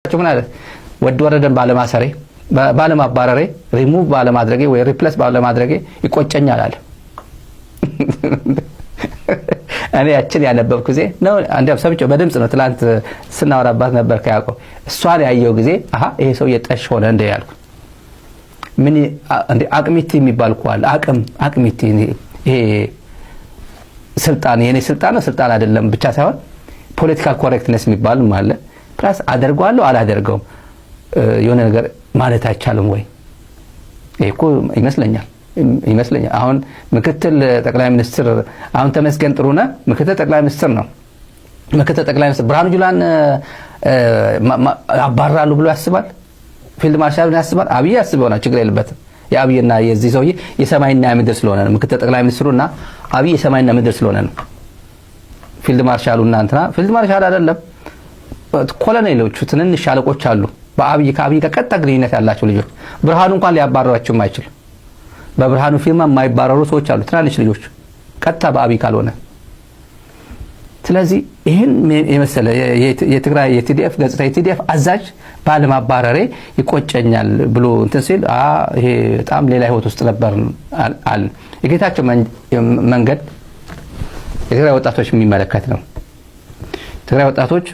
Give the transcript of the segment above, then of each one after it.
ምን አለ? ወዲ ወረደን ባለማሰሬ፣ ባለማባረሬ፣ ሪሙቭ ባለማድረጌ ወይ replace ባለማድረጌ ይቆጨኛል አለ። እኔ ያችን ያነበብኩ ጊዜ ነው፣ እንዲያውም ሰምቼው በድምፅ ነው፣ ትላንት ስናወራባት ነበር ከያዕቆብ። እሷን ያየው ጊዜ አሀ ይሄ ሰውዬ ጠሽ ሆነ እንደ ያልኩ። ምን እንደ አቅሚቲ የሚባል እኮ አለ። አቅሚቲ ይሄ ስልጣን የኔ ስልጣን ነው ስልጣን አይደለም ብቻ ሳይሆን political correctness የሚባልም አለ። Plus አደርገዋለሁ አላደርገውም የሆነ ነገር ማለት አይቻልም ወይ? ይሄ እኮ ይመስለኛል። አሁን ምክትል ጠቅላይ ሚኒስትር፣ አሁን ተመስገን ጥሩነህ ምክትል ጠቅላይ ሚኒስትር ነው። ምክትል ጠቅላይ ሚኒስትር ብርሃኑ ጁላን አባራሉ ብሎ ያስባል? ፊልድ ማርሻሉን ያስባል? አብይ ያስብ ይሆናል፣ ችግር የለበትም። የአብይና የዚህ ሰውዬ የሰማይና የምድር ስለሆነ ነው። ምክትል ጠቅላይ ሚኒስትሩና አብይ የሰማይና ምድር ስለሆነ ነው። ፊልድ ማርሻሉና እንትና፣ ፊልድ ማርሻል አይደለም፣ ኮሎኔሎቹ፣ ትንንሽ አለቆች አሉ። ከአብይ ጋር ቀጥታ ግንኙነት ያላቸው ልጆች ብርሃኑ እንኳን ሊያባረራቸው የማይችል፣ በብርሃኑ ፊርማ የማይባረሩ ሰዎች አሉ፣ ትናንሽ ልጆች ቀጥታ በአብይ ካልሆነ። ስለዚህ ይህን የመሰለ የትግራይ የ TDF ገጽታ፣ የ TDF አዛዥ ባለማባረሬ ይቆጨኛል ብሎ እንትን ሲል ይሄ በጣም ሌላ ህይወት ውስጥ ነበር አለ። የጌታቸው መንገድ የትግራይ ወጣቶች የሚመለከት ነው። ትግራይ ወጣቶች፣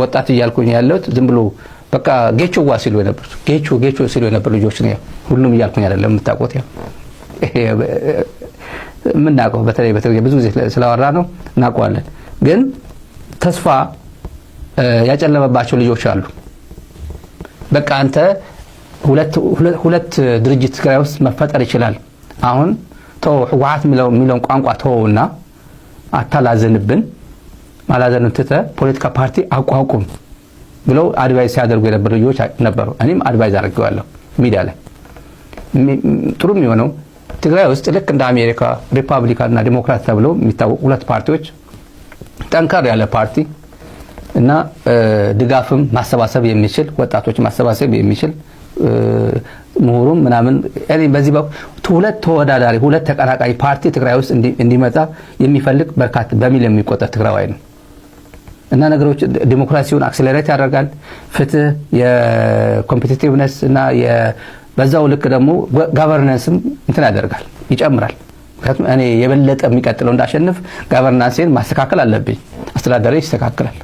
ወጣት እያልኩኝ ያለሁት ዝም ብሎ በቃ ጌቾዋ ሲሉ የነበሩት፣ ጌቾ ጌቾ ሲሉ የነበሩ ልጆች ነው። ሁሉም እያልኩኝ አይደለም፣ የምታውቁት፣ ያው የምናውቀው በተለይ በተለይ ብዙ ጊዜ ስላወራ ነው እናውቀዋለን። ግን ተስፋ ያጨለመባቸው ልጆች አሉ። በቃ አንተ ሁለት ድርጅት ትግራይ ውስጥ መፈጠር ይችላል። አሁን ተው፣ ህወሓት የሚለውን ቋንቋ ተወውና አታላዘንብን፣ ማላዘንን ትተህ ፖለቲካ ፓርቲ አቋቁም ብለው advise ሲያደርጉ የነበሩ ልጆች ነበሩ። እኔም advise አድርጌዋለሁ ሚዲያ ላይ። ጥሩ የሚሆነው ትግራይ ውስጥ ልክ እንደ አሜሪካ ሪፓብሊካን እና ዲሞክራት ተብለው የሚታወቁ ሁለት ፓርቲዎች፣ ጠንከር ያለ ፓርቲ እና ድጋፍም ማሰባሰብ የሚችል፣ ወጣቶች ማሰባሰብ የሚችል፣ ምሁሩም ምናምን፣ በዚህ በኩል ሁለት ተወዳዳሪ፣ ሁለት ተቀናቃኝ ፓርቲ ትግራይ ውስጥ እንዲመጣ የሚፈልግ በርካታ በሚሊዮን የሚቆጠር ትግራዋይ ነው እና ነገሮች ዲሞክራሲውን accelerate ያደርጋል። ፍትህ፣ የ competitiveness እና በዛው ልክ ደግሞ governance ም እንትን ያደርጋል፣ ይጨምራል። ምክንያቱም እኔ የበለጠ የሚቀጥለው እንዳሸንፍ governance ኤን ማስተካከል አለብኝ። አስተዳደሬ ይስተካከላል።